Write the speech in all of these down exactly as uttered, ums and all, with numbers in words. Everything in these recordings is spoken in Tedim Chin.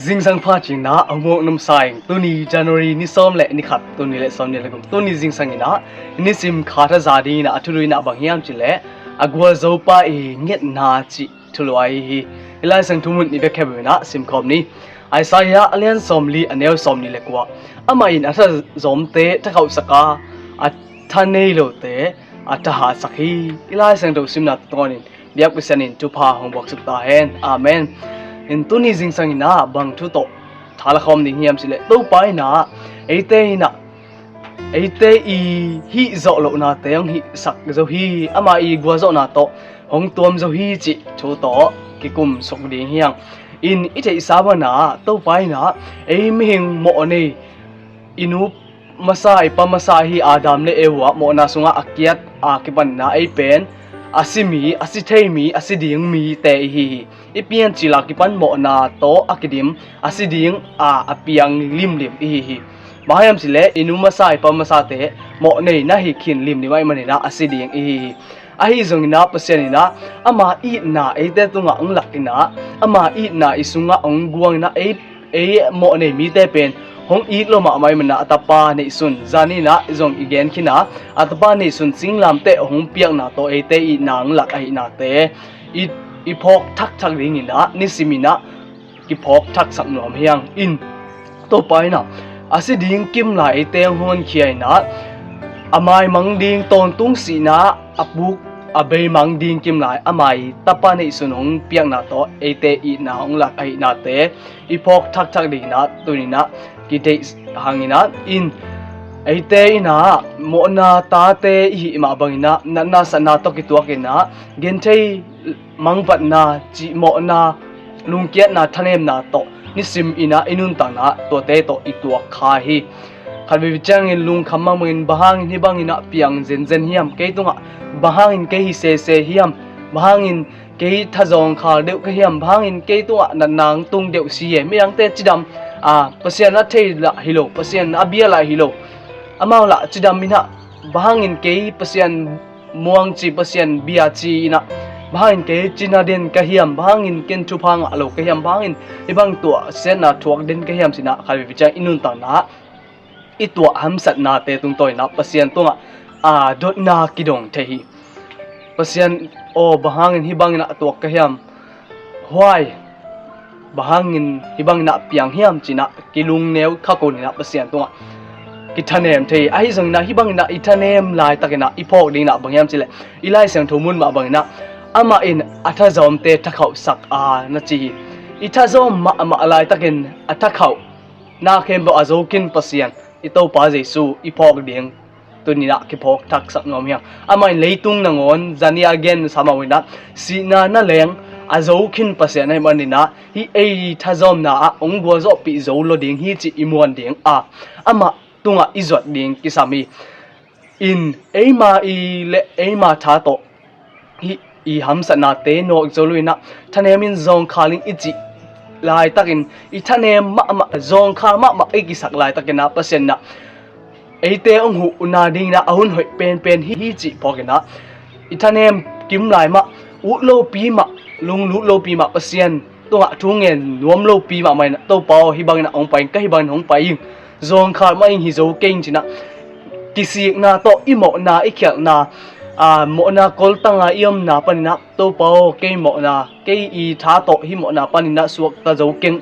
Zingsang pha cina a hong mawk nuam sa ing. Tuni January ni sawm le ni khat, tuni le sawm ni le guk, tuni zingsang ina nisim kha thaza ding ina a thulu ina bang hiam cileh, a gualzopa i ngetna cih thulu ahi hi. I Lai Siangtho mun i bek khempeuh ina simkhawm ni. Isaiah a lian sawmli a neu sawmli le kua. Amah in a thazawmte thakhauhsak a, a tha nei lote a thahatsak hi. I Lai Siangtho simna tungtawnin biak Pasian in thupha hong buaksuk ta hen. Amen. In tuni zingsang ina bang thu tawh thala khawm ding hiam cileh, Topa ina eite ina eite i hih zawh lohnate hong hihsak zo hi. Ama i gualzawhna tawh hong tuam zo hi cih thu tawh kikumsuk ding hiang. In i theihsa bana Topa ina ei mihing mawh nei, i nu masa, i pa masa hi Adam le Eva mawhna sungah a kiat a kipanna ei pen a si mi, a si thei mi, a si ding mite i hi hi. I piancil a kipan mawhna tawh a kidim, a si ding a a piang limlim i hi hi. Bang hiam cileh i nu masa, i pa masate mawh nei na hi khin limlim ahih manina a si ding i hi hi. Ahi zongina Pasian ina ama itna eite tungah hong lak ina ama itna i sungah hong guang ina ei ei mawh nei mite pen hong it lo mahmah i manina a tapa neihsun zan ina zong i gen khina a tapa neihsun singlamteh hong piakna tawh eite itna hong lak ahihnate i, i phawk thakthak ding ina nisim ina kiphawk thaksak nuam hiang. In Topa ina a si ding kimlai eite hong honkhia ina a maimang ding tawntung sihna a puk a beimang ding kimlai ama i tapa neihsun hong piakna tawh eite itna hong lak ahihnate i phawk thakthak ding ina tuni ina kideih hang ina. In eite ina mawhna tate i hih mah bang ina natna satna tawh kituak ina genthei mangbatna, cihmawhna, lungkiatna, thanemna tawh nisim ina i nuntakna tuate tawh i tuak kha hi. Khat veve ciangin lungkham mangmangin bang hangin hih bang ina piang zenzen hiam kei tungah, bang hangin kei hi sese hiam, bang hangin kei thazawngkhal deuh ka hiam, bang hangin kei tungah natna hong tung deuh si e. Midangte cidam a Pasian a thei lah hi lo, Pasian a bia lah hi lo, amau lah cidam ina bang hangin kei Pasian muang ci, Pasian bia ci ina bang hangin kei cina den ka hiam, bang hangin ken thupha ngah lo ka hiam, bang hangin hih bang tuahsiatna thuak den ka hiam cina khat veve ciang i nuntakna i tuah hamsatnate tungtawn ina Pasian tungah a dotna kidong thei hi. Pasian aw, bang hangin hih bang ina tuak ka hiam, huai, bang hangin hih bang ina piang hiam cina kilungneu khakun ina Pasian tungah kithanem thei. Ahi zongina hih bang ina i thanem laitak ina i phawk ding ina bang hiam cileh, i Lai Siangtho mun mah bang ina amah in a thazawmte thakhauhsak a na ci hi. I thazawm mahmah laitakin a thakhauh na khempeuh a zo khin Pasian i Topa Jesu i phawk ding tuni ina kiphawk thaksak nuam hiang. Amah in leitung nangawn zani a gen sa mah ina sihna na leng a zo khin Pasian ahih manina hih ei thazawmna ah hong gualzawhpih zo lo ding hi cih i muan ding a amah tungah i zuat ding kisam hi. In eima i le eima tha tawh hih i hamsatnate nawk zo lo ina thanem in zawngkhal in i cih laitakin i thanem mahmah zawngkhal mahmah i kisak laitakin ah Pasian ina eite hong huhna ding ina a hun hoih penpen hi, hi cih phawk ina i thanem kim lai mah, ut lopi mah, lunglut lopi mah, Pasian tungah thu ngen nuam lopi mahmah ina Topa aw, hih bang ina hong pai ing, ka hih bang ina hong pai ing, zawngkhal mah ing, hi zo kei ing cina kisikna tawh i mawhna i khialhna, a, mawhna koltanga i omna pan ina Topa aw, kei mawhna, kei i tha tawh hih mawhna pan ina suakta zo keng,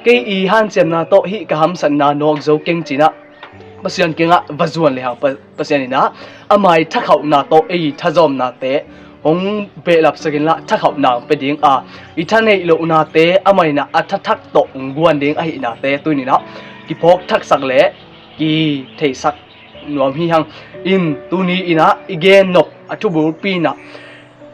kei i hanciamna tawh hih ka hamsatna nawk zo keng cina Pasian kiangah va zuan lehang Pa-, Pasian ina ama i thakhauhna tawh ei i thazawmnate hong behlapsak inla thakhauhna hong pia ding a, i thaneih lohnate amah ina a tha thak tawh hong guan ding ahihnate tuni ina kiphawk thaksak le kitheihsak nuam hi hang. In tuni ina i gen nop a thubulpi ina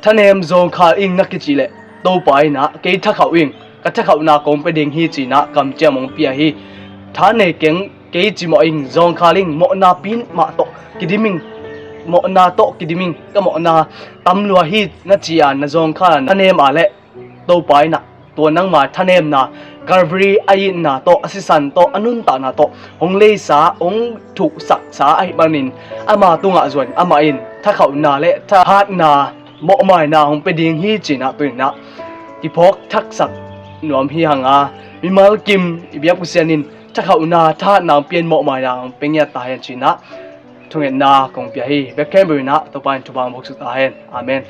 thanem zawngkhal ing na kicih leh Topa ina kei thakhauh ing, ka thakhauhna kong pia ding hi cina kamciam hong pia hi. Tha nei keng, kei cimawh ing, zawngkhal ing, mawhna pi mah tawh kidim ing, mawhna tawh kidim ing, ka mawhna tam lua hi na ci a na zawngkhal a na nem a leh Topa ina tua nangma thanemna Calvary a itna tawh, a sisan tawh, a nuntakna tawh hong leisa, hong thuhsaksa ahih manin ama tungah zuan, amah in thakhauhna le thahatna, mawhmaina hong pia ding hi cina tuni ina kiphawk thaksak nuam hi hang a. Mimal kim i biak Pasian in thakhauhna, thahatna hong pia in, mawhmaina hong pia ngiat ta hen ci-in ah thungetna kong pia hi. Bek khempeuh in ah Topa in thupha hong bawlsak ta hen. Amen.